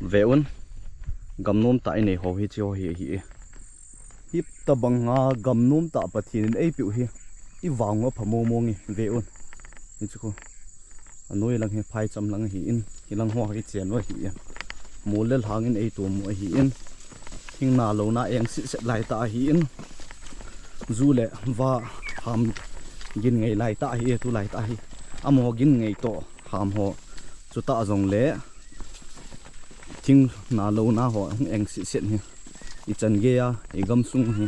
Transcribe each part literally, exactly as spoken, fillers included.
Ve un. Gam nom tah inei ho hi chu hi hi. Hitabang a gam nom tah Pathen in eipeu hi. I vang a pha mo mo nge ve un. Hichu ko. Anoi lang hi phaicham lang hi in. Hilang ho hi chen u hi in. Mol le lhang in eitu mu hi in. Thing na lo na eng sit set lai tah hi in. Ju le va ham gin ngei lai tah hi, tu lai tah hi. Amaho gin ngei to ham ho. Chuta jong le thing na lo na ho hung eng sit set hi. I chan gei a, i gam sung hi.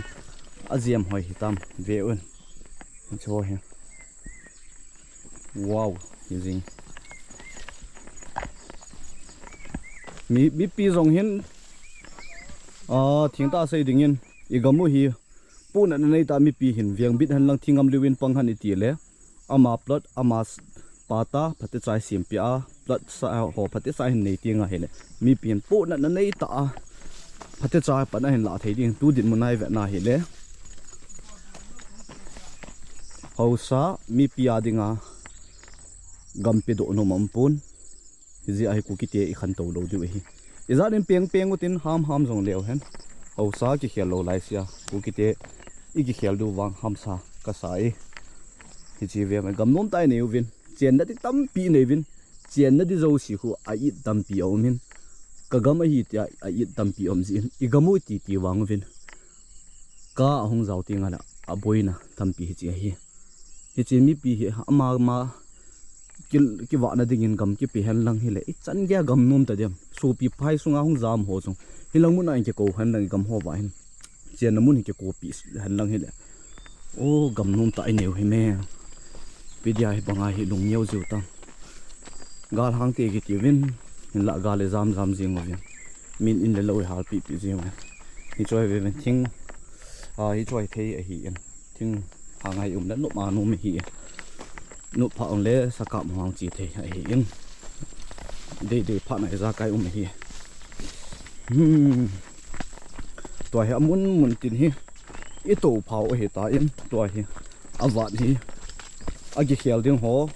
A jem hoi hi tam ve un. Cho hi. Wow, hi jing. Mi, mipi jong hin, a, thing ta sei ding in, i gam u hi, pu na na nei ta mipi hin, veng bit han lang thing am liu in pang han i ti le, ama plot, ama s-, pa ta, phate chai sim pi a, plot sa ho, phate chai hin nei ti nga hi le, mipi hin pu na na nei ta a, phate chai pa na hin la thei ding, tu din mu nai ve na hi le. Hausa, mipi a dinga gam pe doh nom um pon. Hijeh a hi Kuki te i khantou lou diu ahi. I jat in peng peng utin ham ham jong leu hen. Hausa kikhel lou lai sia. Kuki te i kikhel diu vang hamsa ka sa e. Hichi ve mai gam nom tah inei uvin. Chenna di tampi nei uvin. Chenna di jouse khu a it tampi a um hin. Ka gam ahi tia a it tampi a um jin. I gam u ti ti vang uvin. Ka ahung jao ti nga la a boina tampi hichi ahi. Hichi mipi hi ama ma kil, kivahna dingin gam kipe hen lang hi le. I chan gei a gam nom ta dem. Sopi phai sunga hung jam ho sung. Hilang mun a in kiko hen lang i gam ho va hin. Chenna mun hi kiko pi hen lang hi le. O gam nom tah inei u hi me. Pi dia hi banga hi lung neo jiu tam. Gal hang te kiti uvin. Hinla gal le jam jam jing uvin. Min in le lou i hal pi pi jing uvin. Hi choi ve uvin thing. A, hi choi thei ahi in. Thing hang ai um le nop a nom hi. Nop pha um le sakap hang chi thei ahi in. Dei dei pha na i ja kai um hi. Hmm. Tua hi amun mun tin hi. I to phau ahi ta in tua hi. A vat hi. A kikhel ding ho.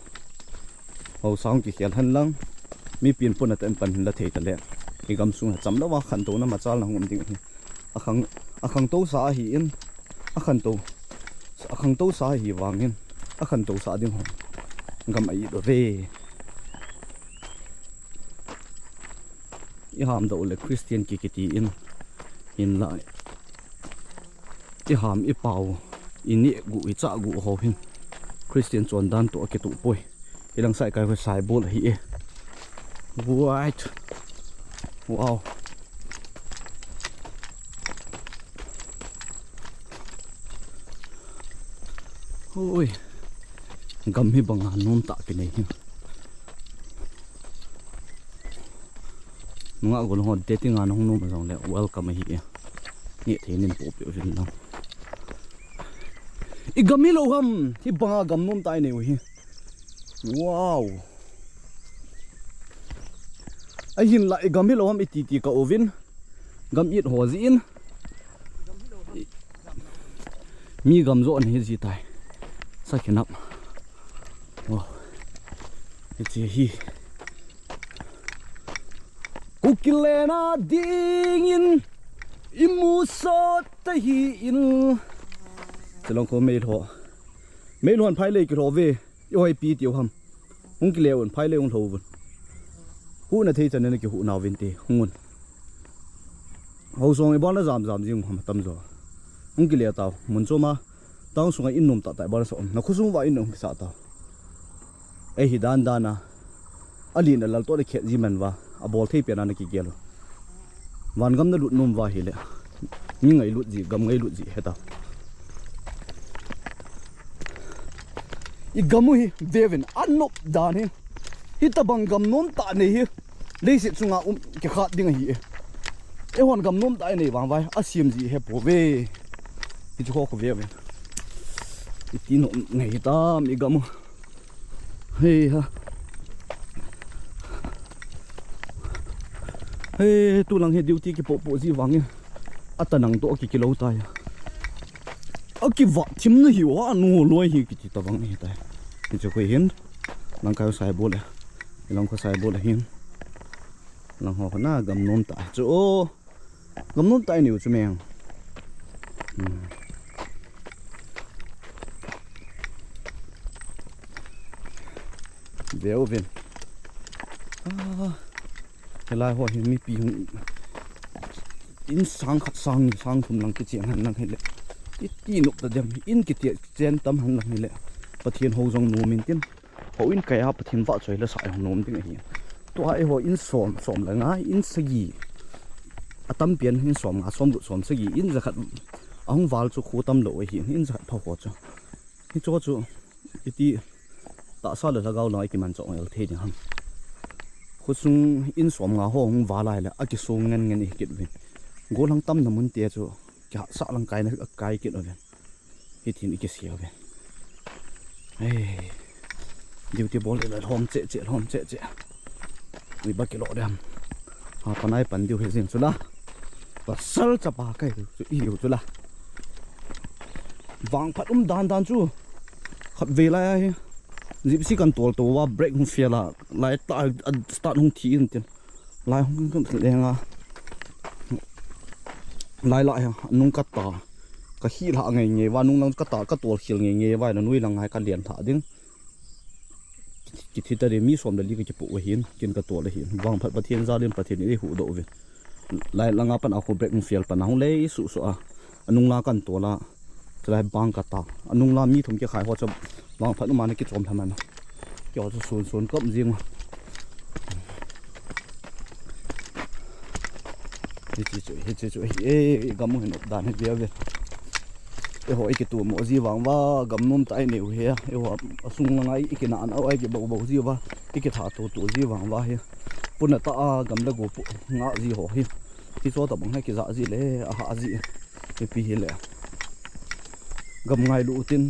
Hausa hung kikhel hen lang. Mipin pun a ten pan hin la thei ta le. I gam sung a cham lou a khantou na machal na hung um ding hi. A khang, a khangtou sa ahi in. A khantou. A khangtou sa ahi vangin. A khantou sa ding ho. Gam a it uve. I ham doh le Christian ki kiti in. Hinla. I ham i pau. I neh gu, i chah gu ho hin. Christian chondan toh a kituh poi. Hilang sai kai ho sai bol ahi e. Right. Wow. Oi. Gam hi banga nom tah kinei hi. Nunga gol ho dating a nahung nom jong le welcome ahi e. Nge thei nin po pe uvin lang. I gam hi lou ham, hi banga gam nom tah inei u hi. Wow. Ahinla i gam hi lou ham i ti ti ka uvin. Gam it ho jin. Mi gam jo an hi ji tai. Sa khinap. Wow. Hichi hi. Kuki le na dingin i mu sot ta hi in. Chalong ko mei lho. Mei lhon phai le ki lho ve. I hoi pi tiu ham. Hung ki le un phai le hung lho vun. Hu na thei chan na ki hu na vin ti. Hung un. Ho song i bol na jam jam jing ham tam jo. Hung ki le tau. Mun choma. Tang sunga in nom tah tah bol sa um. Na khusung va in nom sa tau. Ei hi dan dan a. A lin a lal to le khet ji man va. A bol thei pe na na ki gel. Van gam na lut nom va hi le. Mi ngai lut ji, gam ngai lut ji he ta. I gam u hi, vevin, a nop dan hi. Hi tabang gam nom tah nei hi. Leiset chunga um kikhat ding ahi e. Eihon gam nom tah inei vang vai, a siam ji he po ve. Hi chu kho kho ve ve. I ti nom ngei tam i gam u. Hei ha. Hei, tu lang he duty kipo po ji vang e. A ta nang to ki kilo ta ya. A ki va thim na hi wa nu loi hi ki ti ta vang e ta. Hi chu ko hin. Lang kai sai bol e. Lang ko sai bol e hin. Lang ho na gam nom ta chu. O, gam nom ta i neu chu meng. Hmm. Veu vin. Ah, helai ho hi mipi hung in sang khat sang ni sang thum lang kicheng hen lang hile. Iti nop ta dem in kiti chen tam hen lang hile. Pathen ho jong nom in tin. Ho in kai a Pathen vahchoi le sa jong nom ding ahi. Tua eiho in som, som le nga, in sagi. Atam pian in som nga, som gup, som sagi, in jakhat ahung val chu khu tam lou ahi, in jakhat pha ho chu. Hicho chu, iti tahsa le lhagao lang a kiman chong el thei ding ham. Khosung in som nga ho hung val a le, akisong ngen ngen i kit uvin. Gollhang tamna mun te chu, kihahsah lang kaina, kai kit uvin. Hitin i kisel uvin. Ei. Duty bol le lhom che che, lhom che che. Ui ba kilo dem. Ha panai pan diu he jing chu la. Pasal chapa kai chu i diu chu la. Vangphat um dan dan chu. Khatvei lai ahi. Gypsy kan tol to va brake hung fail a. Lai ta a start hung thi in tin. Lai hung kan lenga. Lai la he nung ka ta. Ka hi la ngai ngai va nung lang ka ta ka tol khil ngai ngai va na nui lang ngai ka lian tha ding. Kithi ta de mi som le li ka kipu ahin, kin ka tol ahin. Vangphat Pathen jalin Pathen i huhdoh uvin. Lai langa pan a khu brake hung fail pan a hung lei suh suh a. Anung la kan tol a. Chulai bang ka ta. Anung la mi thum kikhai ho chu vangphat um a na kichom tham ana. Kio chu sun sun kom jing. Hichi chu, hichi chu, hi, e, gam u hin up dan hi bia ve. Eiho i kitu mo ji vang va, gam nom ta i neu hi. Eiho asung langa i kina an au ai ki bau bau ji va. I kitha tu tu ji vang va hi. Puna ta a gam le go pu nga ji ho hi. Hicho tabang hi kija ji le, aha ji. Ipi hi le. Gam ngailu utin.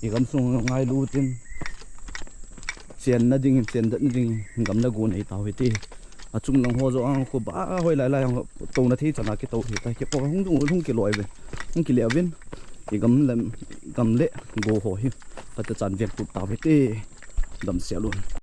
I gam sung ngailu utin. Chenna ding, chen dat na ding, gam le go nei tau hite. Achung lang ho jo ang khu ba hoi lai lai ang to na thei chana kito hita. Kipo hung dung hung kiloi ve. Hung kile uvin. I gam le, gam le go ho hi. Pathen chan vek tup tau hite. Damsel un.